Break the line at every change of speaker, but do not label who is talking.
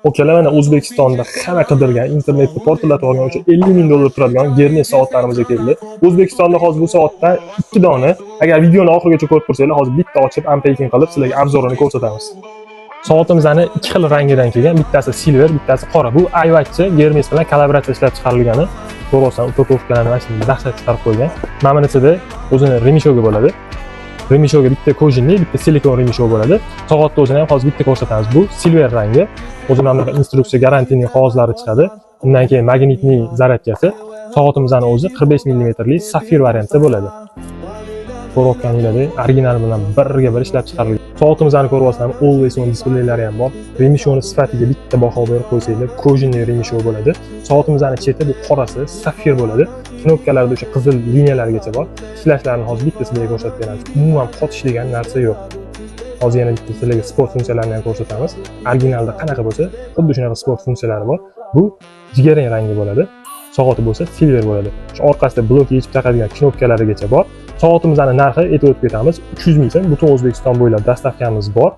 Okalar, mana O'zbekistonda hamma qidirgan, internetda portlatib olgan o'sha 50 ming dollar turadigan Hermes soatlarimiz keldi. O'zbekistonda hozir bu soatdan ikki dona. Agar videoni oxirigacha ko'rib tursanglar, hozir bitta ochib, unpacking qilib, sizlarga обзор ini ko'rsatamiz. Soatimizni ikki xil rangidan kelgan, bittasi silver, bittasi qora. Bu iWatch Hermes bilan kollaboratsiya ishlab chiqarilgani. Ko'ryapsan, упаковка larni mana shunday dahshat chiqarib qo'ygan. Mana bunisida o'zini ремешок i bo'ladi. Ремешок i bitta кожаный, bitta silikon ремешок bo'ladi. Soatni o'zini ham hozir bitta ko'rsatamiz. Bu silver rangi. O'zi mana bunaqa instruksiya, гарантийный qog'ozlari chiqadi. Undan keyin magnitniy зарядка si. Soatimizni o'zi 45 mm safir variantda bo'ladi. Ko'rayotganinglardek, original bilan birga bir ishlab chiqarilgan. Soatimizni ko'ryapsizlar, always on displeylari ham bor. Ремешок ni sifatiga bitta baho berib qo'ysanglar, кожаный ремешок bo'ladi. Soatimizni cheti bu qorasi safir bo'ladi. Knopkalarda o'sha qizil liniyalargacha bor. Ishlashlarini hozir bitta sizlarga ko'rsatib beramiz. Umuman qotish degan narsa yo'q. Hozir yana bitta sizlarga sport funksiyalarini ham ko'rsatamiz. Originalda qanaqa bo'lsa, xuddi shunaqa sport funksiyalari bor. Bu jigarrang rangi bo'ladi. Soati bo'lsa silver bo'ladi. Shu orqasida blok yechib taqadigan knopkalarigacha bor. Soatimizni narxi aytib o'tib ketamiz, 300 ming so'm. Butun O'zbekiston bo'ylab доставка miz bor.